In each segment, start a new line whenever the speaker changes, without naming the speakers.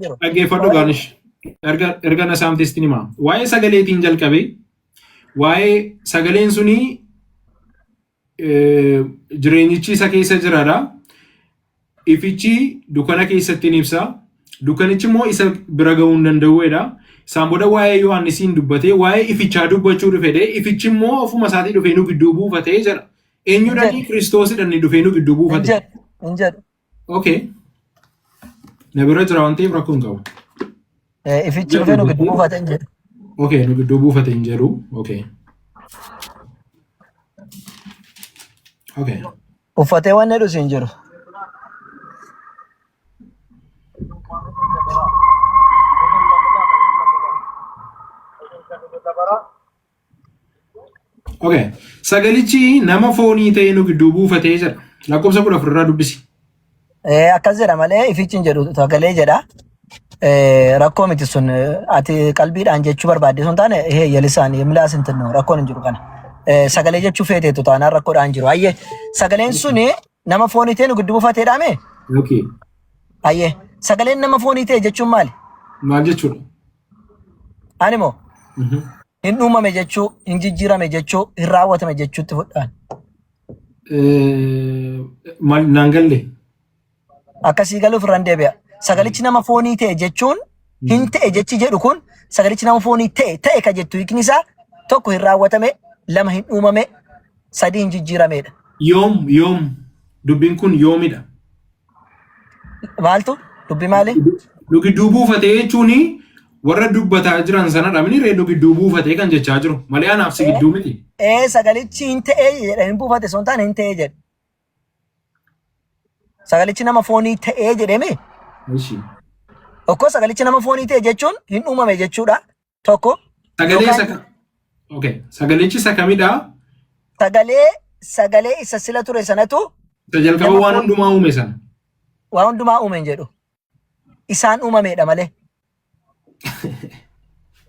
jiru.
Dhaggeeffadhu
Qoy
gaanish. Erga na saamtestiin hima. Waa'ee sagaleetiin jalqabe. Waa'ee sagaleen suni jireenyichi isa keessa jiraadha. Ifichi dukkana keessatti ni ibsa. Dukkanichi immoo isa bira ga'uu hin danda'uudha. Isaan booda waa'ee Yohaannisiin dubbatee waa'ee ifichaa dubbachuu dhufedhe. Ifichi immoo ofuma isaatii dhufee nu gidduu buufatee jedha.
Hin
Eenyudhani
jedhu.
Kiristoosidha inni dhufee nu gidduu
Hin
buufate.
jedhu. Hin jedhu.
Okay. Na bira jira waan ta'eef rakkoo hin qabu.
Ifichi dhufee nu gidduu buufate hin jedhu.
Okay, nu gidduu buufate hin jedhu. Okay. Okay.
Uffatee waan jedhus hin jiru.
Okay. Sagalichi nama foonii ta'ee nu gidduu buufatee jedha. Lakkoofsa 14 irraa dubbisi.
Akkas jedha malee ifichi hin jedhu sagalee jedha. Rakkoo miti sun ati qalbiidhaan jechuu barbaadde sun taane hee yelisaan yemilaas hin tinnu rakkoon hin jiru kana. Sagalee jechuu feeteetu taanaan rakkoodhaan jiru. Hayyee sagaleen suni nama foonii ta'e nu gidduu buufateedhaa mee?
Okay.
Hayyee sagaleen nama foonii ta'e jechuun maali?
Maal jechuudha?
Ani moo hin uumame jechuu, hin jijjiirame jechuu, hin raawwatame jechuutti fudhaan.
Maal naan galle?
Akkasii galuuf irraan deebi'a. Sagalichi nama foonii ta'e jechuun hin ta'e jechi jedhu kun sagalichi nama foonii ta'e ta'e ka jettu hiikni isaa tokko hin raawwatame, lama hin uumame, sadii hin jijjiiramedha.
Yoom dubbiin kun yoomidha?
Maaltu? Dubbi maali?
Nu gidduu buufatee jechuun warra dubbataa jiran sanadha mini ree nu gidduu buufatee kan jechaa jiru malee anaaf si gidduu miti.
Ee sagalichi hin ta'ee jedha hin buufate osoo hin taane hin ta'ee jedhe. Sagalichi nama foonii ta'ee jedheme
Ishi.
Tokko sagalichi nama foonii ta'e jechuun hin uumame jechuudha. Tokko
Sagalee
yookaan
isa ka- Okay. Sagalichi isa kamidha?
sagalee isa sila ture sanatu
Isa jalqaba
nama
waan
foon
hundumaa uume sana.
waan hundumaa uume hin jedhu. Isaan uumameedha malee.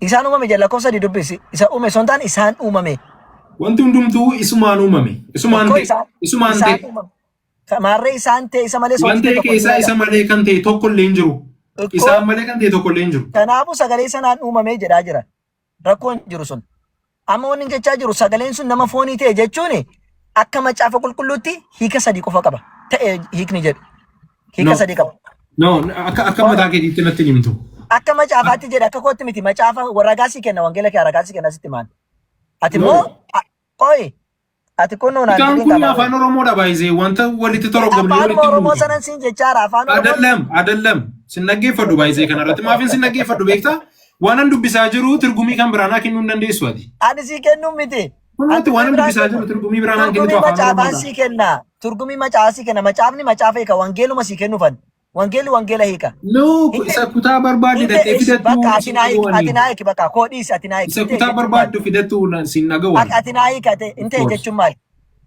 Isaan uumame jedha lakkoofsa 3 dubbisi. Isa uume osoo hin taane isaan uumame.
Wanti hundumtuu isumaan uumame. Isumaan
Tokko
ta'e.
isaan
Isumaan
isaan
ta'e.
uumame. Maarree isaan ta'e isa malee
Waan
sochii
ta'e
tokko hin
keessaa
jiru.
isa malee kan ta'e tokko illee hin jiru.
Tokko
Isaan malee kan ta'e tokko illee hin jiru.
kanaafuu sagalee sanaan uumamee jedhaa jira. Rakkoon jiru sun. Amma wanni inni jechaa jiru sagaleen sun nama foonii ta'e jechuun akka macaafa qulqulluutti hiika sadii qofa qaba. Ta'e hiikni jedhu. Hiika
No.
sadii qaba.
No, akka mataa keetiitti natti hin himtu.
Akka macaafaatti jedha akka kootti miti macaafa ragaa sii kenna wangeela kee ragaa sii kenna sitti maan. Ati
No.
immoo qoyi ati kun naan
Hiikaan
jedhin
kun
qaba.
afaan Oromoodha baay'isee wanta walitti toroggamnee
Afaan
walitti
Oromoo
buutu.
sanan siin jechaara afaan Oromoo
Adallam, adallam. Sin dhaggeeffadhu baay'isee kanarratti. Maafin sin dhaggeeffadhu beektaa? Waan an dubbisaa jiru tirgumii kan biraa naa kennuu hin dandeessu ati.
Ani sii kennuu miti.
Kunuuti
Ani
waan an
biraan
dubbisaa
kenna.
jiru tirgumii biraa naan kennitu
Turgumii
afaan
macaafaan
Oromoodha.
sii kenna. Turgumii macaafaa sii kenna. Macaafni macaafa hiika. Wangeeluma sii kennuufan. Wangeelli wangeela hiika.
No,
Hin
isa kutaa barbaadde
hin
dhattee
ta'e ish
fidattu
bakka ati
sin
naa hiiki ati
dhaga'anii.
naa hiiki bakka koo dhiisi ati naa hiiki
Isa
hin ta'e
kutaa
jechuun maali?
barbaaddu fidattu sin dhaga'u
Ati ati naa hiiki ati hin
Of
ta'e
course.
jechuun maali?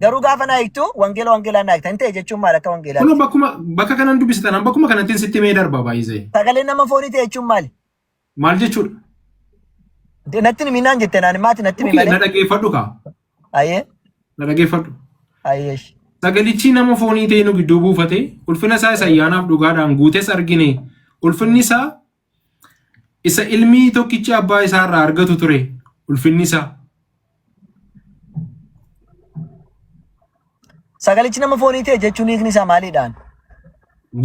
Garuu gaafa naa hiiktu wangeela wangeelaan naa hiikta hin ta'e jechuun maali akka
Kunoo
wangeelaatti?
bakkuma bakka kanan dubbisitan an bakkuma kanattiin sitti mee darba baay'isee.
Sagaleen nama foonii ta'e jechuun maali?
Maal jechuudha?
Natti himi naan jette naan maati natti himi
Okay, na
malee.
dhaggeeffadhu kaa.
Ayyee
Na dhaggeeffadhu.
ayyee.
Sagalichi nama foonii ta'e nu gidduu buufate, ulfina isaa isa ayyaanaaf dhugaadhaan guutes argine. Ulfinni isaa isa ilmi tokkichi abbaa isaa irraa argatu ture. Ulfinni isaa.
Sagalichi nama foonii ta'e jechuun hiikni isaa maaliidhaan?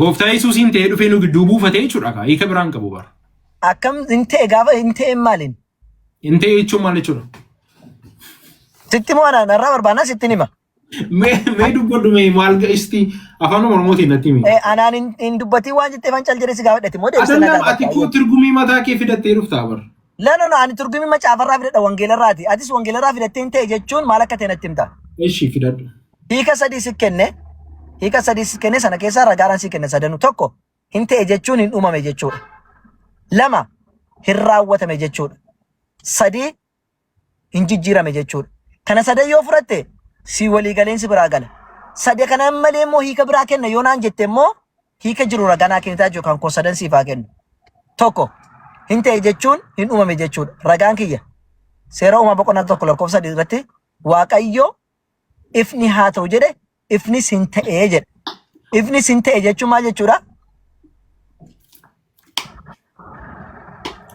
Gooftaa Yesuusiin ta'ee dhufee nu gidduu buufate jechuudha kaa. Hiika biraan qabu bara.
Akkam hin ta'e gaafa hin ta'e maaliin?
Hin ta'e jechuun maal jechuudha?
Sitti moo anaan narraa barbaannaa sitti hima.
Mee dubbadhu mee maal ga'isti afaan Oromootiin natti himi.
Anaan hin dubbatiin waan jetteef an cal jedhee si gaafadheti moo deebistee na
Adallam ati
gaafatta?
koo tirgumii mataa kee fidattee dhuftaa bara.
La no no ani turgumii macaafarraa fidadha wangeelarraati. Atis wangeelarraa fidattee hin ta'e jechuun maal akka ta'e natti himta.
Eshi fidadhu.
Hiika sadii si kenne hiika sadii si kenne sana keessaa ragaadhaan si kenne sadanuu tokko hin ta'e jechuun hin uumame jechuudha. Lama hin raawwatame jechuudha. Sadii hin jijjiirame jechuudha. Kana sadan yoo fudhatte si walii galeen si biraa gala. Sada kana malee immoo hiika biraa kenna yoo naan jette immoo hiika jiru ragaa naa kennitaa jiru kan koo sadan siif haa kennu. Tokko hin ta'e jechuun hin uumame jechuudha. Ragaan kiyya seera uumaa boqonnaa 1 lakkoofsa 3 irratti Waaqayyo ifni haa ta'u jedhe ifnis hin ta'e jedhe. Ifnis hin ta'e jechuun maal jechuudha?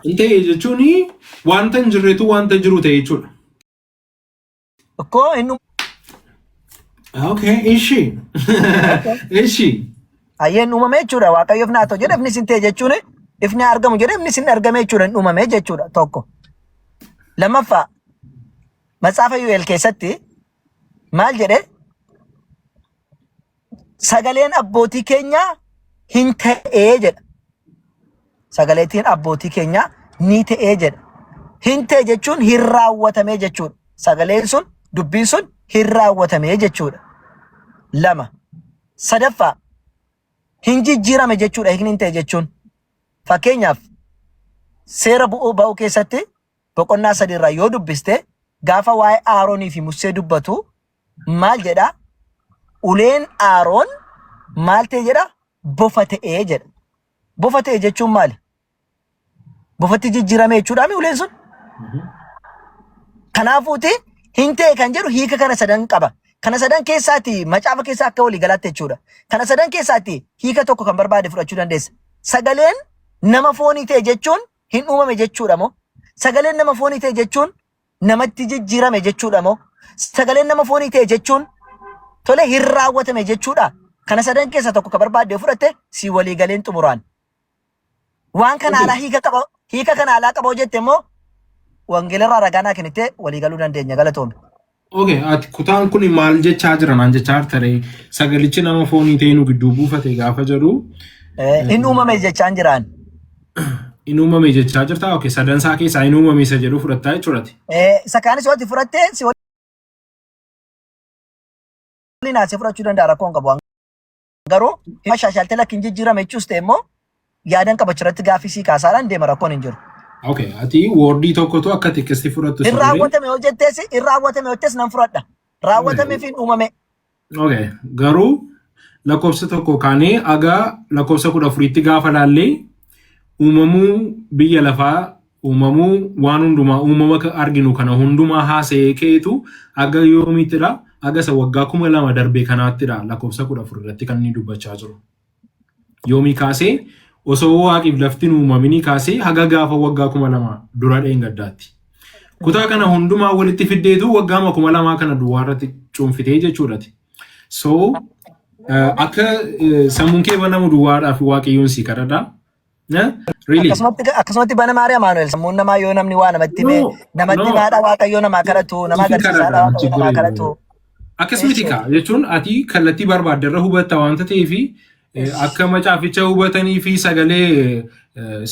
Hin ta'e jechuun wanta hin jirretu wanta jiru ta'e jechuudha.
Ikkoo hin
Okay, ishi. Ishi.
Hayyee, hin uumame jechuudha. Waaqayyo ifni haa ta'u jedhe, ifnis hin ta'e jechuun, ifni haa argamu jedhe, ifnis hin argame jechuudha. Hin uumame jechuudha tokko. Lammaffaa, Matsaafa Yu'eel keessatti maal jedhe? Sagaleen abbootii keenyaa hin ta'ee jedha. Sagaleetiin abbootii keenyaa ni ta'ee jedha. Hin ta'e jechuun hin raawwatamee jechuudha. Sagaleen sun, dubbiin sun hin raawwatamee jechuudha. Lama. Sadaffaa, hin jijjiirame jechuudha hiikni hin ta'e jechuun. Fakkeenyaaf, seera bu'uu ba'uu keessatti boqonnaa 3 irraa yoo dubbiste, gaafa waa'ee Aaroonii fi Musee dubbatu maal jedha? Uleen Aaroon maal ta'e jedha? Bofa ta'ee jedha. Bofa ta'e jechuun maali? Bofatti jijjiirame jechuudhaami uleen sun? Kanaafuuti hin ta'e kan jedhu hiika kana sadan qaba. Kana sadan keessaati macaafa keessa akka walii galaatti jechuudha. Kana sadan keessaati hiika tokko kan barbaade fudhachuu dandeessa. Sagaleen nama foonii ta'e jechuun hin uumame jechuudha moo? Sagaleen nama foonii ta'e jechuun namatti jijjiirame jechuudha moo? Sagaleen nama foonii ta'e jechuun, tole, hin raawwatame jechuudha? Kana sadan keessaa tokko kan barbaadde yoo fudhatte si walii galeen xumuraan. Waan kana alaa hiika qaba, hiika kana alaa qaba jette immoo wangeelarraa ragaa naa kennitee walii galuu dandeenya. Galatoomi.
Okay, ati kutaan kun maal jechaa jira naan jechaa jirta ree? Sagalichi nama foonii ta'ee nu gidduu buufate gaafa jedhu
Hin uumame jechaan jiraan.
Hin uumame jechaa jirta. Okay, sadan isaa keessaa hin uumame isa jedhu fudhattaa jechuudha.
Isa kaanis yoo ati fudhatte si waliin haasee fudhachuu danda'a, rakkoon qabu. Garuu hima shaashaaltee lakki hin jijjiirame jechuus ta'e immoo yaadan qabachu irratti gaaffii sii kaasaadhaan deema, rakkoon hin jiru.
Okay, ati wordii tokkotu akka xiqqeesti fudhattu
si
Hin
godhe. Raawwatame yoo jettees, hin raawwatame yoo jettees nan fudhadha. Raawwatame fi hin uumame.
Okay, garuu lakkoofsa 1 kaanee aga lakkoofsa 14tti gaafa laallee, uumamuu biyya lafaa, uumamuu waan hundumaa, uumama arginu kana hundumaa haasa'ee ka'eetu aga yoomiittidha? Aga isa waggaa 2000 darbe kanaattidha lakkoofsa 14 irratti kan inni dubbachaa jiru. Yoomii kaasee? Osoo waaqiif lafti hin uumaminii kaasee haga gaafa waggaa 2000 dura dheengaddaatti. Kutaa kana hundumaa walitti fiddeetu waggaama 2000 kana duwwaa irratti cuunfitee jechuudhati. So akka sammuun kee banamu duwwaadhaaf Waaqayyoon si kadhadha. Really?
Akkasumatti bana maari Amaanu'el, sammuun namaa yoo namni waa namatti hime
No,
namatti
no.
himaadha, Waaqayyoo namaa kadhatu, nama
Sifi
agarsiisaadha,
kadhadha,
Waaqayyo namaa
ችግር
kadhatu.
Akkas miti kaa, jechuun ati kallattii barbaadde irra hubatta waanta ta'eef, akka macaaficha hubatanii fi sagalee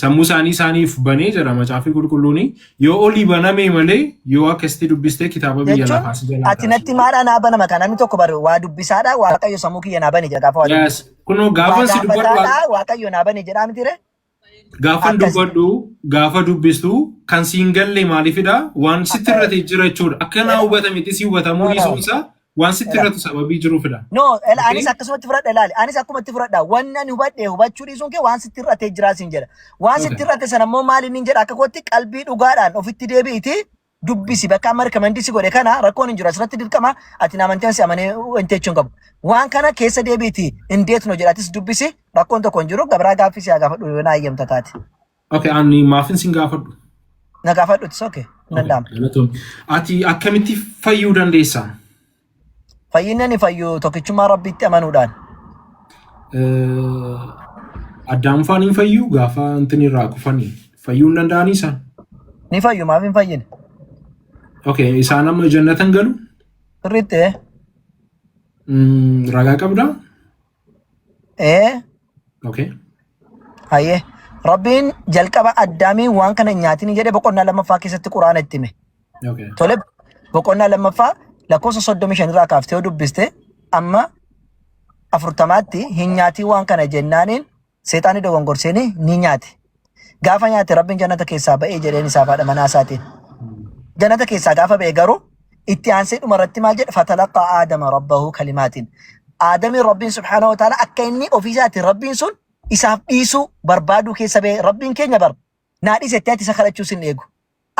sammuu isaanii isaaniif banee jira macaafi qulqulluuni. Yoo olii baname malee, yoo akkasitti dubbistee kitaaba biyya
Jechuun
lafaa si jalaa
ati natti
kaasu.
himaadha naa banama kan namni tokko baru waa dubbisaadha, Waaqayyo sammuu kiyya naa bane jedha gaafa waa dubbisu.
Yes. Kunoo
Waa
gaafan si dubbadhu
gaafataadha, Waaqayyo naa bane jedhaa miti ree?
Gaafan
Akkas.
dubbadhu, gaafa dubbistu kan siin galle maaliifidha? Waan sitti irratti jira jechuudha. Akka naa hubatametti si hubatamuu
No, no.
dhiisuun isaa waan sitti
Ela.
irratti sababii jiruufidha.
No, ela, anis
Okay?
akkasumatti fudhadha, ilaali. Anis akkumatti fudhadha. Wanni ani hubadhe hubachuu dhiisuun kee waan sitti irratee jiraa siin jedha. Waan sitti irrate sana immoo maal inni jedha? Akka kootti qalbii dhugaadhaan ofitti deebi'iti dubbisi. Bakka amma recommend si godhe kana rakkoon hin jiru. Asirratti dirqama ati na amanteen si amanee wanti jechuun qabu. Waan kana keessa deebi'iti indeet no jedhatis dubbisi, rakkoon tokko hin jiru. Gabraa gaaffii si haa gaafadhu yoo na hayyamta taate.
Okay, ani maafin sin gaafadhu?
Na gaafadhu, it's okay. Hin
Okay,
danda'ama.
galatoom. Ati akkamitti fayyuu dandeessa?
Fayyinni ani fayyu tokkichummaa Rabbiitti amanuudhaan.
Addaam faan hin fayyu gaafa intin irraa kufanii fayyuu hin danda'anii isaan?
Ni fayyu, maaf hin fayyine?
Okay, isaan amma jannatan galu?
Sirriitti ee.
Ragaa qabdaa?
Ee.
Okay.
Hayyee. Rabbiin jalqaba Addaamiin waan kana hin nyaatin jedhe boqonnaa lammaffaa keessatti Quraana itti hime. Tole, boqonnaa lammaffaa lakkoofsa 35 irraa kaaftee yoo dubbiste amma 40tti, hin nyaatiin waan kana jennaaniin seexaanni dogongorseeni ni nyaate. Gaafa nyaate Rabbiin jannata keessaa ba'ee jedheen isaaf haadha manaa isaatiin. Jannata keessaa gaafa ba'e garuu itti aansee dhuma irratti maal jedhe? Fatalaqaa Aadama rabbahu kalimaatiin. Aadamiin Rabbiin subhaanahu wa ta'ala akka inni ofiisaatiin Rabbiin sun isaaf dhiisuu barbaaduu keessa ba'e. Rabbiin keenya bar naa dhiise itti ati isa kadhachuus hin eegu.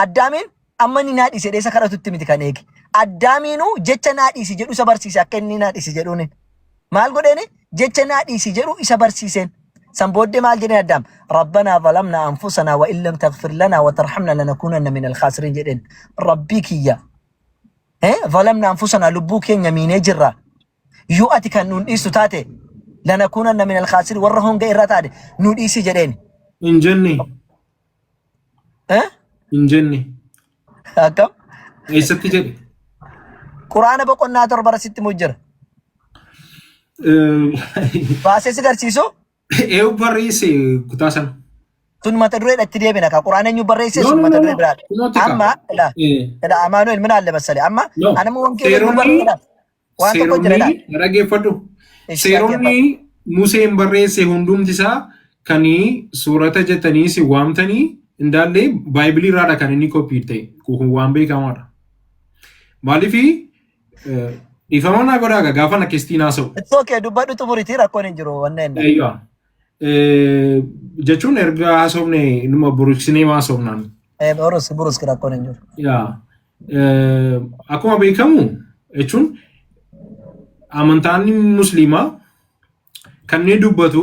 Addaamiin amma inni naa dhiise jedhee isa kadhatutti miti kan eege. Addaamiinuu jecha naa dhiisi jedhu isa barsiise akka inni naa dhiisi jedhuuni. Maal godheeni? Jecha naa dhiisi jedhu isa barsiiseen. San booddee maal jedheen Addaam? Rabbanaa zalamnaa anfusanaa wa in lam taghfir lanaa wa tarhamnaa lanakuunanna minal khaasiriin jedheen. Rabbii kiyya. Zalamnaa anfusanaa lubbuu keenya miinee jirra. Yoo ati kan nuun dhiistu taate lanakuunanna minal khaasiriin warra honga irraa taate nu dhiisi jedheen.
Hin jenne.
Eh?
Hin jenne.
Akkam?
Eessatti jedhe?
Quraana boqonnaa 7 irra sitti himu jira. Baasee si garsiisu
Eeyu barreesse kutaa sana?
Sun mata dureedha itti deebina ka Quraana eenyu barreesse
No,
sun
no,
mata
no,
duree
no.
biraadha.
Kunooti ka.
Amma ila ila Amaanu'el min alle massale amma
No.
anama wangeela eenyu
Seeronni
barreessa waan tokko jira
seeronni
ilaal.
dhaggeeffadhu.
Ishi
Seeronni
dhaggeeffadhu.
Museen barreesse hundumti isaa kan suurata jettanii isin waamtanii indaallee baaybilii irraadha kan inni koppii ta'e kun waan beekamaadha. Maaliif dhiifama naa godhaa gaafa na keessatti haasa'u.
It's okay dubbadhu xumuritii rakkoon hin jiru wanneen.
Eeyyaa. Jechuun erga haasofne numa buruksinee haasofnaan.
Burus burus rakkoon hin jiru.
Yaa. Akkuma beekamu jechuun amantaan musliimaa kan inni dubbatu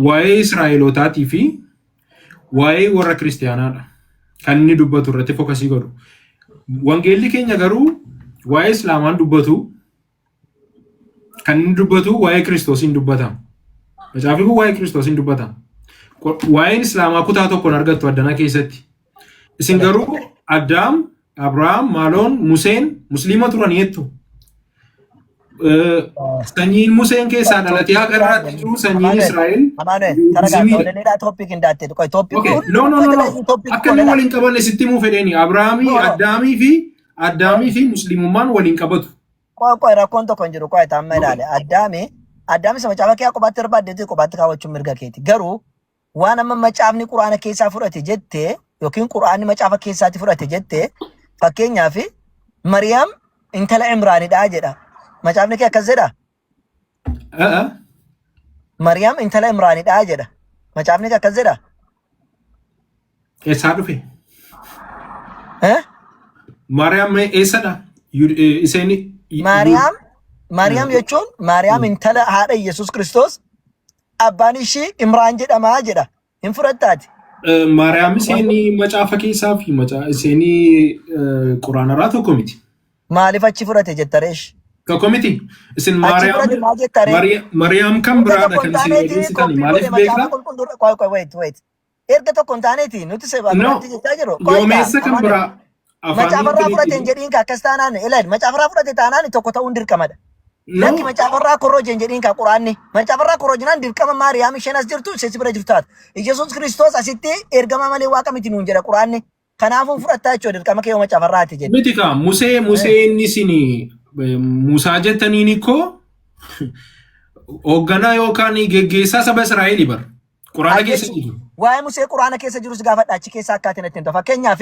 waa'ee Israa'elootaatii fi waa'ee warra kiristiyaanaadha. Kan inni dubbatu irratti focus godhu. Wangeelli keenya garuu waa'ee Islaamaan dubbatu kan inni dubbatu waa'ee Kiristoosiin dubbata. Macaafni kun waa'ee Kiristoosiin dubbata. Waa'een Islaamaa kutaa tokkoon argattu addana keessatti. Isin garuu Addaam, Abrahaam, Maaloon, Museen Musliima turan jettu. Sanyiin Museen keessaa dhalatee haqa irraatti jiru sanyiin Israa'el
Amaanu'el ተረጋጋ።
Yuudizimiidha.
ወደ ሌላ topic እንዳትሄድ። ቆይ topic
Okay. No, no, no, no.
topic
Akka inni waliin qabanne sitti himuu fedheeni. Abrahaamii,
No, no.
Addaamii fi Musliimummaan waliin qabatu.
ቆይ ቆይ rakkoon tokko hin jiru. ቆይ tamma ilaale. Addaami Addaami isa macaafa kee kophaatti barbaaddeetti kophaatti kaawwachuun mirga keeti. Garuu waan amma macaafni quraana keessaa fudhate jettee yookiin quraanni macaafa keessaatti fudhate jettee fakkeenyaaf Mariyaam intala Imraanidha jedha. Macaafni kee akkas jedha? Mariyaam intala Imraanidha jedha. Macaafni kee akkas jedha?
Eessaa dhufe?
Eh?
Maariyaam eessadha? Isheen
Maariyaam jechuun Maariyaam intala haadha Yesuus Kiristoos abbaan ishii Imraan jedhamaa jedha. Hin fudhattaati?
Maariyaam isheen macaafa keessaa fi isheen quraanarraa tokko miti.
Maaliif achi fudhate jetta reesh?
Tokko miti. Isin
Achi
Maariyaam
fudhate maal jetta ree?
Maariyaam kan
Erga
biraadha
tokko
kan
hin
isin
taaneeti
odeessitan.
copy godhe
Maaliif
macaafa
beektaa?
qulqulluu. ቆይ ቆይ wait wait. Erga tokko hin taaneeti nuti
No.
akkanatti jechaa jiru. ቆይ kaa
Yoomeessa kan
Amaanu'el.
biraa afaanii
Macaafarraa fudhate hin
Giriikii.
jedhiin ka akkas taanaan ilaali macaafarraa fudhate taanaan tokko ta'uun dirqamadha. Lakki
No.
macaafarraa korrojeen jedhiin ka quraanni macaafarraa korrojinaan dirqama Maariyaam isheen as jirtu isheen si bira jirtu taata. Yesuus Kiristoos asitti ergama malee waaqa miti nuun jedha quraanni. Kanaafuu fudhattaa jechuudha dirqama kee yoo macaafarraati jedhe.
Miti kaa Musee inni isin Musaa jettaniin ikkoo hoogganaa yookaan geggeessaa saba Israa'elii bara. Quraana keessa
Ajjechu
jiru.
waa'ee Musee quraana keessa jirus gaafadha achi keessa akkaatiin ittiin ta'u. Fakkeenyaaf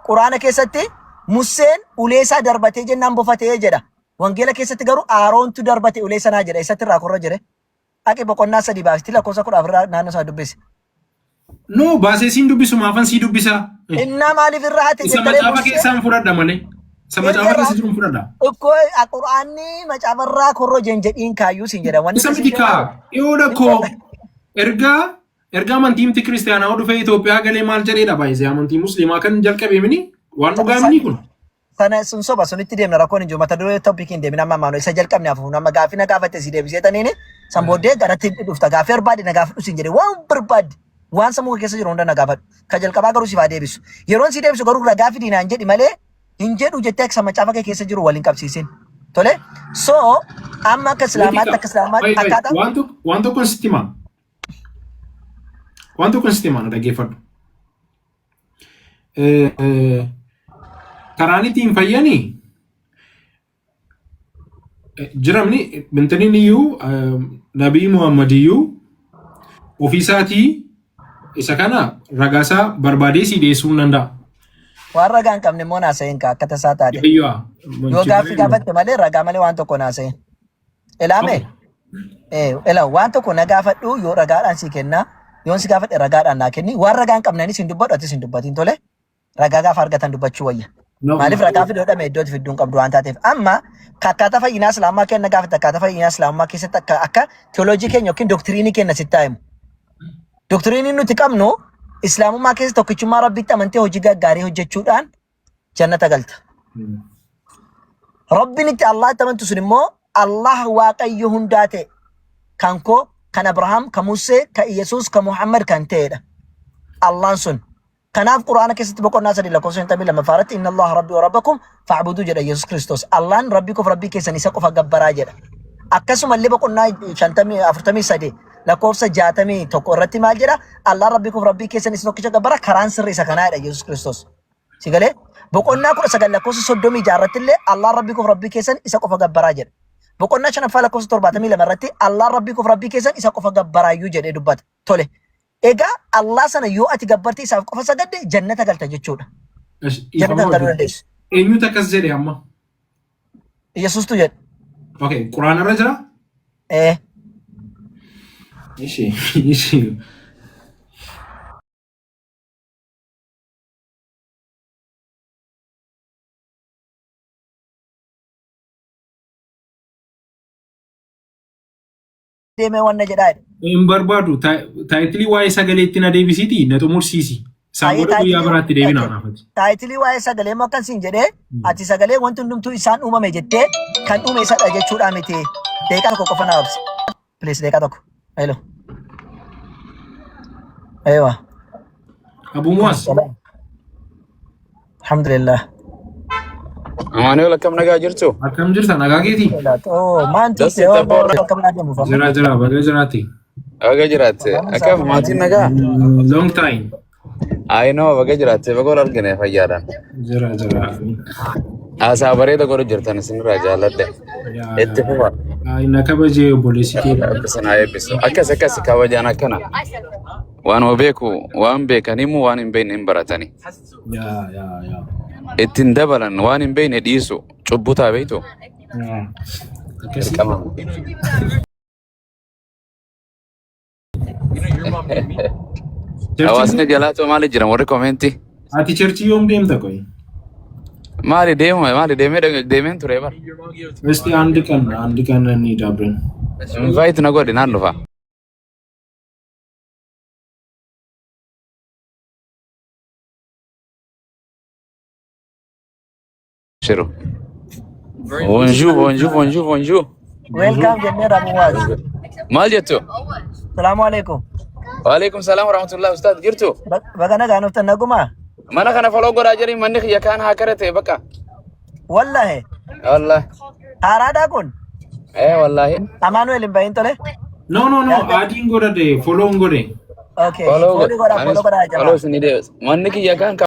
quraana keessatti Museen ulee isaa darbatee jennaan bofatee jedha. Wangeela keessatti garuu Aaroontu darbate ulee sanaa jedha. Eessatti irraa korra jedhe? Dhaqi boqonnaa 3 baasti lakkoofsa 14 irraa naannoo isaa dubbisi.
No, baasee siin dubbisu maafan sii dubbisaa?
Innaa maaliif irraa hate
Isa
jettaree
macaafa
Musee
keessaan fudhadha malee. Isa
erga
macaafa
irraa
keessa jiru fudhadha.
Ikkoo quraanni macaafarraa korrojeen jedhiin kaayyuu siin jedha. Wanni
Isa
akkasii
miti kaa
jedhamu
dhiyoodha
hin
koo
jedha.
erga amantii miti kiristaanaa dhufee Itoophiyaa galee maal jedheedha baay'isee amantii musliimaa kan jalqabe mini waan dhugaa mini kun.
Sana sun soba sunitti deemna rakkoon hin jiru mata duree topic hin deemin amma ammaanu isa jalqabne hafuun amma gaaffii na gaafatte si deebisee taniini san booddee garatti dhufta gaaffii barbaadde na gaafadhu siin jedhe waan barbaadde waan sammuu kee keessa jiru hunda na gaafadhu ka jalqabaa garuu siif haa deebisu yeroon si deebisu garuu ragaa fidii naan jedhi malee hin jedhu jettee akka macaafa kee keessa jiru waliin qabsiisin tole so amma akka
Miti
islaamaatti
kaa.
akka islaamaatti
Wait, wait.
akkaataa
Waan tokkoon sitti himaa. Waan tokkoon sitti himaa na dhaggeeffadhu. Karaan ittiin fayyanii jiramni bintaniin iyyuu Nabii Muhammad iyyuu ofiisaatii isa kana ragaasaa barbaadee sii dhiyeessuu hin danda'a.
Waan ragaa hin qabne immoo naasa'in ka akka tasaa taate
Eeyyuu.
yoo gaaffii gaafatte malee ragaa malee waan tokko naasa'in ilaame. Ela waan tokko na gaafadhu yoo ragaadhaan si kenna yoon si gaafadhe ragaadhaan naa kenni waan ragaa hin qabne anis hin dubbadhu atis hin dubbatin tole ragaa gaafa argatan dubbachuu wayya.
No.
Maaliif ragaa fiduu dhabame iddootti fidduu hin qabdu waan taateef. Amma akkaataa fayyinaa islaamummaa kenna gaafate akkaataa fayyinaa islaamummaa keessatti akka akka teoloojii keenya yookiin doktiriinii keenya sitti haa himu. Doktiriiniin nuti qabnu islaamummaa keessa tokkichummaa rabbitti amantee hojii gaggaarii hojjechuudhaan jannata galta. Rabbiin itti Allah itti amantu sun immoo Allah Waaqayyo hundaa ta'e kan koo, kan Abrahaam, kan Musee, kan Iyesuus, kan Muhammad kan ta'edha. Allahn sun. Kanaaf Qur'aana keessatti boqonnaa 3 lakkoofsa 52 irratti inna Allaha rabbii wa rabbakum fa'buduu jedha Yesuus Kiristoos. Allahn rabbii koof rabbii keessan isa qofa gabbaraa jedha. Akkasumallee boqonnaa 43 lakkoofsa 61 irratti maal jedha? Allahn rabbii koof rabbii keessan isa tokkicha gabbara karaan sirri isa kanaa jedha Yesuus Kiristoos. Si galee? Boqonnaa 19 lakkoofsa 36 irratti illee Allahn rabbii koof rabbii keessan isa qofa gabbaraa jedha. Boqonnaa shanaffaa lakkoofsa 72 irratti Allahn rabbii koof rabbii keessan isa qofa gabbaraayyuu jedhee dubbata. Tole. Egaa Allah sana yoo ati gabbartee isaaf qofa sagadde jannata galta jechuudha. Jannata galuu dandeessu.
Eenyutu akkas jedhe amma?
Yesuustu jedhe.
Okay, Quraana irra jira?
Ee.
Ishi, ishi.
Deemee wanna jedhaa jedhe.
Hin barbaadu. Taayitilii waa'ee sagaleetti na deebisiiti na xumursiisi. Isaan
Baay'ee
booda guyyaa
taayitilii
biraatti deebina anaafati.
Taayitilii waa'ee sagalee immoo akkan siin jedhee ati sagalee wanti hundumtuu isaan uumame jettee kan uume isadha jechuudha miti. Daqiiqaa tokko qofa naa obsi. Please daqiiqaa tokko. Hello. Eewa.
Abuu Muwaas.
Alhamdulillah.
Amaanu'el akkam nagaa jirtu?
Akkam jirta nagaa keetii?
Oh, maan turte
Dassi
oh,
tabboorra.
akkam naa deemuuf amma.
Jira jira baga jiraate.
Baga jiraatte. Akkam maatiin nagaa?
Long time.
I know baga jiraatte baga wal argine fayyaadhaan.
Jira jira.
Haasaa bareeda godhu jirtan isinirraa jaalladhe.
Yaa
Itti fufa.
yaa. Na kabajee obboleessi kee.
Rabbi isin haa eebbisu. Akkas akkas kabajaan akkana. Waanuma beeku waan beekan himu waan hin beekne hin baratani.
Yaa yaa yaa.
Ittiin dabalan waan hin beekne dhiisu cubbuu ta'a beektu.
Yaa. Akkasii.
Dirqama.
Churchii
Hawaasni jalaatoo maali jiran warri koomeentii?
Ati churchii yoom deemta qoy?
Maali deemuma maali deemee deemeen ture bara.
እስቲ አንድ ቀን አንድ ቀን እንሂድ አብረን።
Invite na godhi naan dhufa. Shiru. Bonjour, bonjour, bonjour, bonjour.
Welcome jennee Abu Muaz.
Maal jettu?
Salaamu alaikum.
Waalaikum salaam warahmatullahi ustaad jirtu?
Baga nagaan dhuftan nagumaa?
Mana kana follow godhaa jirii manni kiyya kaan haa karate bakka.
Wallahi.
Wallahi.
Haaraadhaa kun?
Eh wallahi.
Amaanu'el hin bahin tole?
No no no adiin godhadhe follow godhe.
Okay.
Follow
Follow godhaa
godh.
follow godhaa
Follow
jamaa.
isinii deebisa. Manni kiyya kaan.